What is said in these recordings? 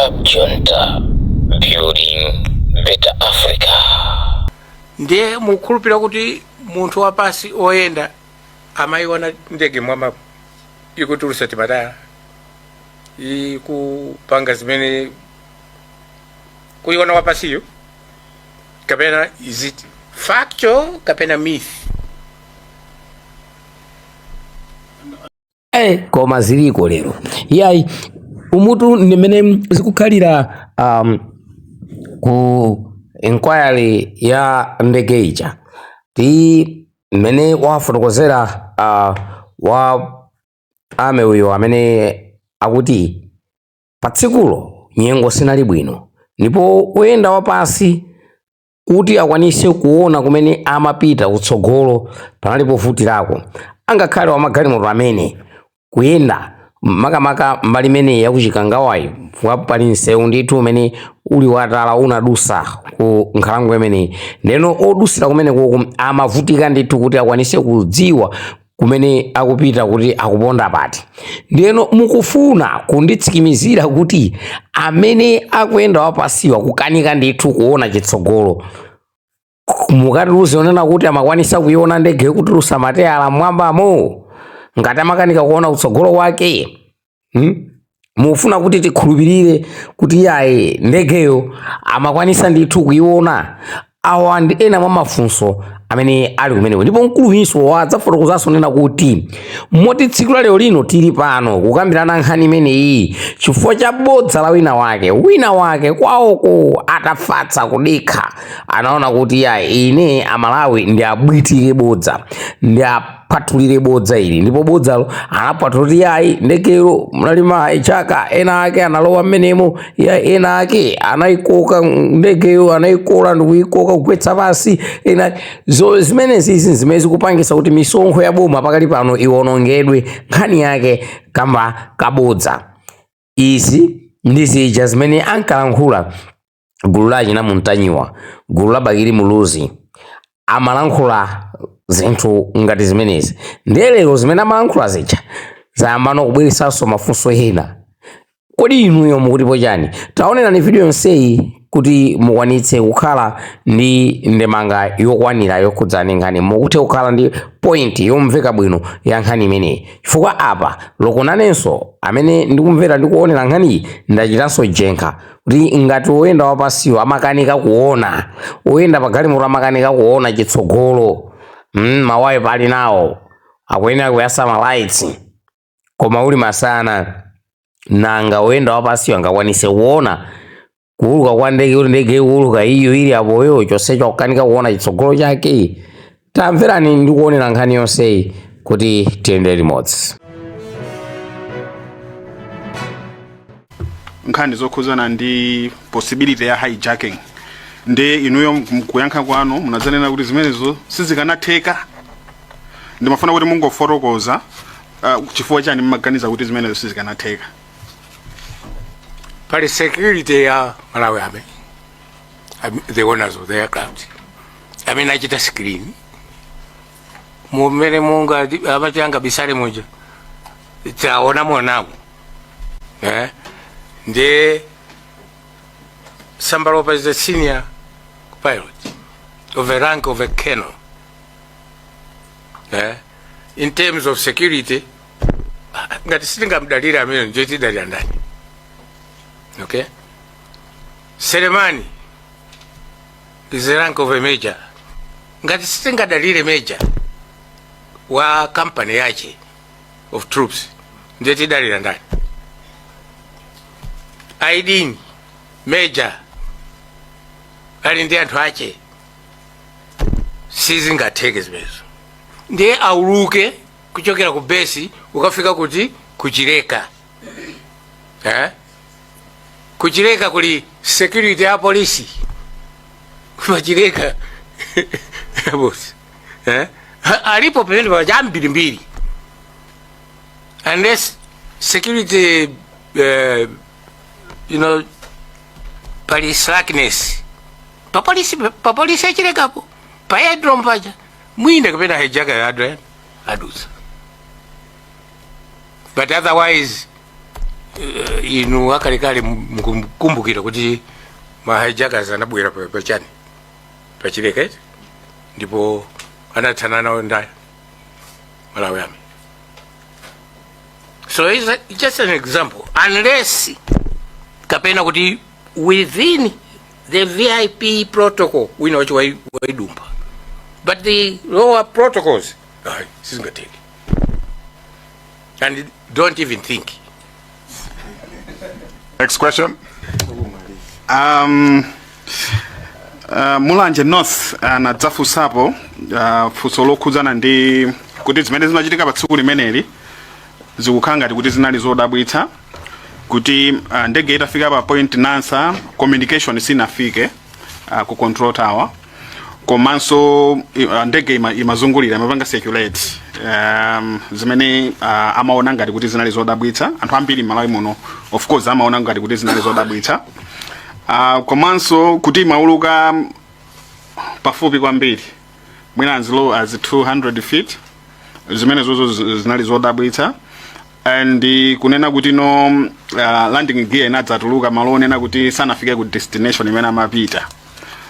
Cab Junta, building better Africa. Ndiye mukhulupira kuti munthu wapasi oyenda amayiona ndege mwamba ikutulusa timataya, ikupanga zimene kuiona wapasiyo, kapena is it factual kapena myth? Koma ziliko lero iyayi, umutu ndimene zikukhalira ku inquiry ya ndege ija ndi mmene wafotokozera wa army uyo amene akuti pa tsikulo nyengo sinali bwino ndipo oyenda wapansi kuti akwanise kuona kumene amapita kutsogolo panali povutirako. Angakhale wamagalimoto amene kuyenda makamaka mbali imeneyi ya kuchikangawayi, chifukwa pali msewu ndithu umene uli watala unadusa ku nkhalango imeneyi, ndeno odusira kumenekoko amavutika ndithu kuti akwanise kudziwa kumene akupita kuti akuponda pati. Ndiyeno mukufuna kunditsimikizira kuti amene akuyenda wapasiwa kukanika ndithu kuona chitsogolo, mukatiuze onena kuti amakwanisa kuiona ndege ikutulusa mateyala mmwambamo ngati amakanika kuona kutsogolo kwake? Mufuna kuti tikhulupirire kuti iyayi, ndegeyo amakwanisa ndithu kuiona? Awa ndi ena mwa mafunso amene ali kumeneko. Ndipo mkuluyinso wadzafotokozanso nena kuti moti tsiku la lero lino tili pano kukambirana nkhani imeneyi chifukwa cha bodza la wina wake, wina wake kwawoko atafatsa kudekha anaona kuti iyayi, ine Amalawi ndiabwitire bodza, ndiaphwathulire bodza ili. Ndipo bodzalo anaphwathula kuti iyayi, ndegelo munali ma hijacker ena ake analowa mmenemo, iyayi, ena ake anayikoka ndegeyo, anayikola ndikuyikoka kugwetsa pansi ena. Zo zimenezi izi zimene zikupangisa kuti misonkho ya boma pakali pano iwonongedwe, nkhani yake kamba kabodza. Izi ndi zija zimene ankalankhula gulu la achina Muntanyiwa, gulu la Bakili Muluzi, amalankhula zinthu ngati zimenezi. Ndiye lero zimene amalankhula zija zayambano kubweretsanso mafunso ena. Kodi inuyo mukutipo chani? Taonerani video yonseyi kuti mukwanitse kukhala ndi ndemanga yokwanira yokhudzana ndi nkhani, mukuthe kukhala ndi point yomveka bwino ya nkhani imeneyi, chifukwa apa lokonanenso amene ndikumvera ndi kuonera nkhaniyi ndachitanso jenkha kuti ngati woyenda wapansiyo amakanika kuona, woyenda pa galimoto amakanika kuona chitsogolo, ma wiper ali nawo akuyenera kuyasa ma lights koma uli masana, nanga woyenda wapansiyo angakwanise kuona kuuluka kwa ndege, kuti ndege ikuuluka iyo ili apoyo, chonsecho akukanika kuona chitsogolo chake? Tamverani ndi kuonera nkhani yonseyi kuti tiyende limodzi. Nkhani zokhuzana ndi possibility ya hijacking, ndi inuyo mkuyankha kwanu munadzanena kuti zimenezo sizikanatheka. Ndimafuna kuti mungofotokoza chifukwa chani mmaganiza kuti zimenezo sizikanatheka. Pali security ya Malawi Army, the owners of the aircraft amene achita screen mumene munga amati angabisale muja taona monamo, eh? Ndiye Sambalopa is a senior pilot of a rank of a colonel, eh? In terms of security, ngati sitingamdalira amene, ndiye tidalira ndani? Okay, Selemani is the rank of a major. Ngati sitingadalire major wa company yache of troops, ndiye tidalira ndani? Aidini major ali ndi anthu ache. Sizingatheke zimenezo. Ndiye auluke kuchokera ku base ukafika kuti kuchileka, eh? Kuchileka kuli security ya polisi pachileka boss, eh? Alipo pamene paja ambirimbiri, unless security pali slackness papolisi, papolisi achilekapo pa aerodrome paja, mwina kapena hijacker adwa adutsa, but otherwise Inu akalekale mukumbukira kuti ma hijackers anabwera pachani, pachileka eti, ndipo anathana nawo ndani? Malawi Army. So it's just an example, unless kapena kuti within the VIP protocol wina wacho waidumba, but the lower protocols, ayi, sizingatheke, and don't even think. Next question. Mulanje North anadzafunsapo funso lokhudzana ndi kuti zimene zinachitika pa tsiku limeneli zikukhala ngati kuti zinali zodabwitsa, kuti ndege itafika pa Point Nansa, communication sinafike ku control tower, komanso ndege imazungulira, imapanga circulate, zimene amaona ngati kuti zinali zodabwitsa. Anthu ambiri m'Malawi muno, of course, amaona ngati kuti zinali zodabwitsa, komanso kuti imauluka pafupi kwambiri, mwina as low as 200 feet, zimene zozo zinali zodabwitsa, and kunena kuti no, landing gear inadzatuluka malo onena kuti sanafike ku destination imene amapita,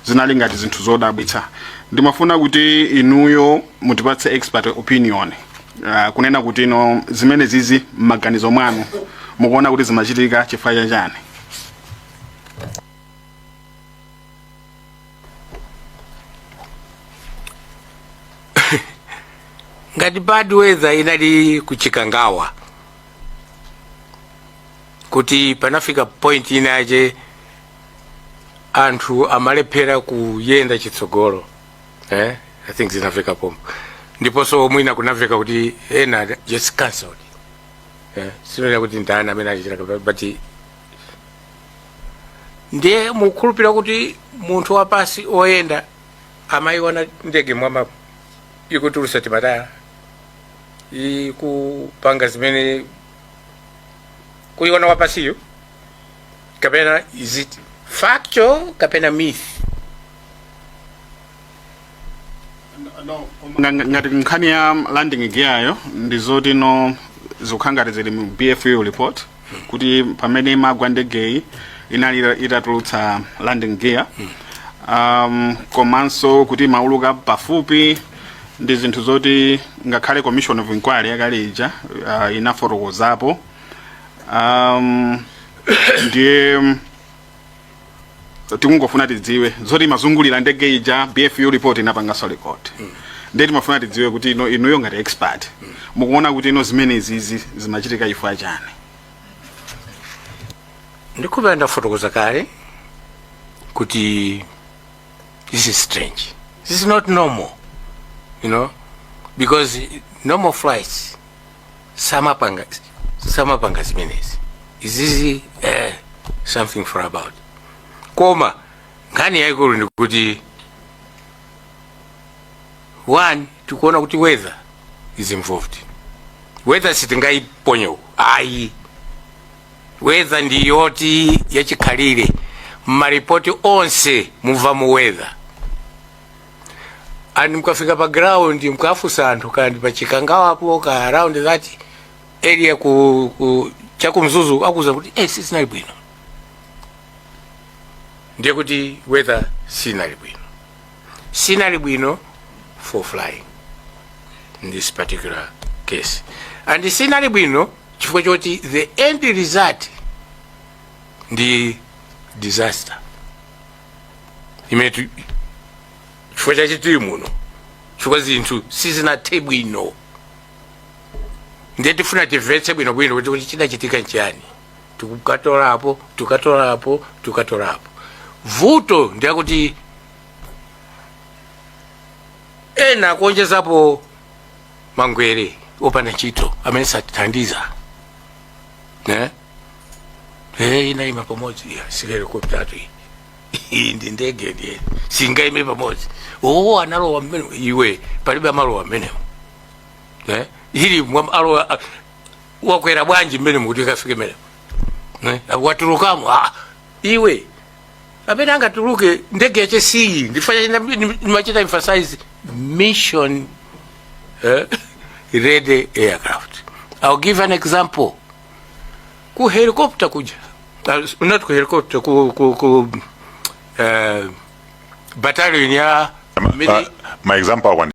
zinali ngati zinthu zodabwitsa. Ndimafuna kuti inuyo mutipatse expert opinion, kunena kuti no, zimene zizi m'maganizo mwanu mukuona kuti zimachitika chifukwa chachani? Ngati bad weather inali kuchikangawa, kuti panafika point inache anthu amalephera kuyenda chitsogolo, eh? I think zinafika pompo, ndiponso mwina kunafika kuti ena just cancelled, eh? Sinena kuti ndani amene achita, but ndiye mukhulupira kuti munthu wapasi oyenda amayiona ndege mwamba ikutulusa timataya, ikupanga zimene kuiona wapasiyo, kapena is it factual kapena myth? Ngati nkhani ya landing gear yo, ndi zoti no, zikukhala ngati zili mu BFU report kuti pamene imagwa ndegeyi inali itatulutsa landing gear, komanso kuti imauluka pafupi, ndi zinthu zoti ngakhale commission of inquiry yakale ija inafotokozapo. Ndiye tikungofuna tidziwe zoti imazungulira ndege ija, BFU report inapanganso record. Ndiye timafuna tidziwe kuti ino inuyo ngati expert mukuona kuti ino zimenezizi zimachitika chifukwa chani? Ndikhulupira ndafotokoza kale kuti this is strange, this is not normal, because normal flights samapanga zimenezi. Izizi, something for about. Koma nkhani yayikulu ndikuti one, tikuona kuti weather is involved. Weather sitingayiponye uko, ayi. Weather ndi yoti yachikhalire, mmaripoti onse mumva mu weather, and mukafika pa ground mukafunsa anthu kandi pa Chikangawapo ka around that area ku chakumzuzu, akuuza kuti sizinali bwino. Ndiye kuti weather sinali bwino, sinali bwino for flying in this particular case, and sinali bwino chifukwa choti the end result ndi disaster imene chifukwa chache tili muno, chifukwa zinthu sizinathe bwino. Ndiye tifuna timvetse bwinobwino kuti chinachitika nchiyani. Tikukatolapo, tukatolapo, tukatolapo. Vuto ndiyakuti ena akuonjezapo mangwere opanda ntchito amene satithandiza, eh? Inayima pamodzi ya si helicopter iyi, iyi ndi ndege, ndiye singaime pamodzi. Oo, analowa mmene iwe palibe amalowa mmenemo, eh? Ili alowa, wakwera bwanji mmene mukuti kafike mmenemo, eh? Watulukamo, iwe amene angatuluke ndege yache siyi. Ndifanya ndimachita emphasize mission ready aircraft. I'll give an example. Ku helicopter kuja, not ku helicopter, ku battalion ya Ma example akwa.